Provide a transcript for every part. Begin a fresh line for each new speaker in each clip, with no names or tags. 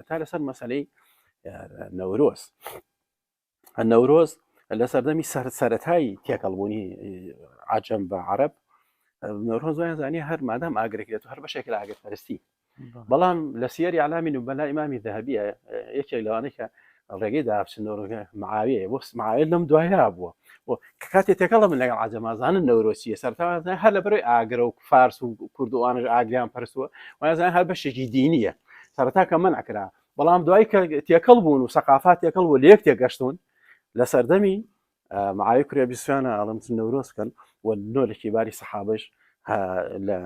تا لەسەر مەسلەی نەورۆز نەورۆز لە سەردەمی سەر سەرەتای تێکەڵبوونی عجەم بە عرب نەورۆز وایان زانی هەر مادام ئاگرێک دێت و هەر بەشێک لە ئاگرپەرستی بەڵام لە سیەری ئەعلامی نوبەلا ئیمامی ذەهەبیە یەکێک لەوانەی کە ڕێگەی دا بچن نەورۆزە معاویە بۆ معاویە لەم دوایە بووە و کە کاتێ تێکەڵە من لەگەڵ عەجەمازانن نەورۆسیە سەرتا هەر لە بەرەی ئاگرە و فارس و کوردوانش ئاگریان پەرستووە وازان هەر بەشێکی دینیە سەرەتا کە مەنع کرا بەڵام دوای کە تێکەڵ بوون و سەقافات تێکەڵ بوو لە یەک تێگەشتون لە سەردەمی معاویە کوڕی ئەبی سوفیانە ئەڵێم چ نەورۆز بکەن و نۆ لە کیباری سەحابەش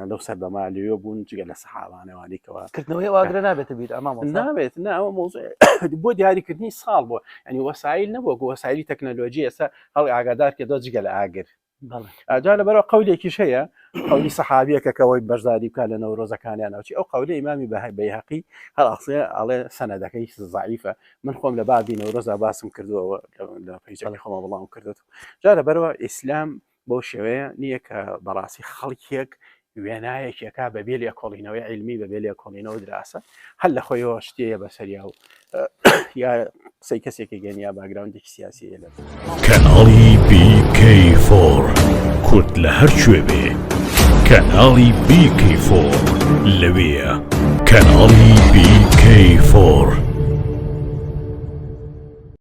لەو سەردەما لەوێ بوون جگە لە سەحابانەوانی کەوا
کردنەوەی ئەو ئاگرە نابێتە بیر ئەمام
نابێت نا ئەوە مۆزوع بۆ دیاریکردنی ساڵ بووە ینی وەسایل نەبووە گو وەسایلی تەکنەلۆژی ئێستا هەڵ ئاگادار کردەوە جگە لە ئاگر جا لەبەرەوە قەولێکیش هەیە قەولی سەحابیەکە کەەوەی بەشداری بکە لە نەورۆزەکانیان ناوچی ئەو قەولی ئیمامی بەهای بەیهەقی هەر ئەخسێ ئەڵێ سەنەدەکەی زعیفە من خۆم لە بابی نەورۆزا باسم کردووە لە پەیجەکەی خۆمە بەڵام کردوت جا لەبەرەوە ئیسلام بەو شێوەیە نییە کە بەڕاستی خەڵکێک وێنایەکێکا بەبێ لێکۆڵینەوەی عیلمی بەبێ لێکۆڵینەوە دراسە هەر لە خۆیەوە شتەیە بەسەریا و یا قسەی کەسێکی گەن یا باگراوندێکی سیاسی لە
کەناڵی BK4 کورد لە هەر کوێ بێ کەناڵی BK4 لەوێیە کەناڵی BK4.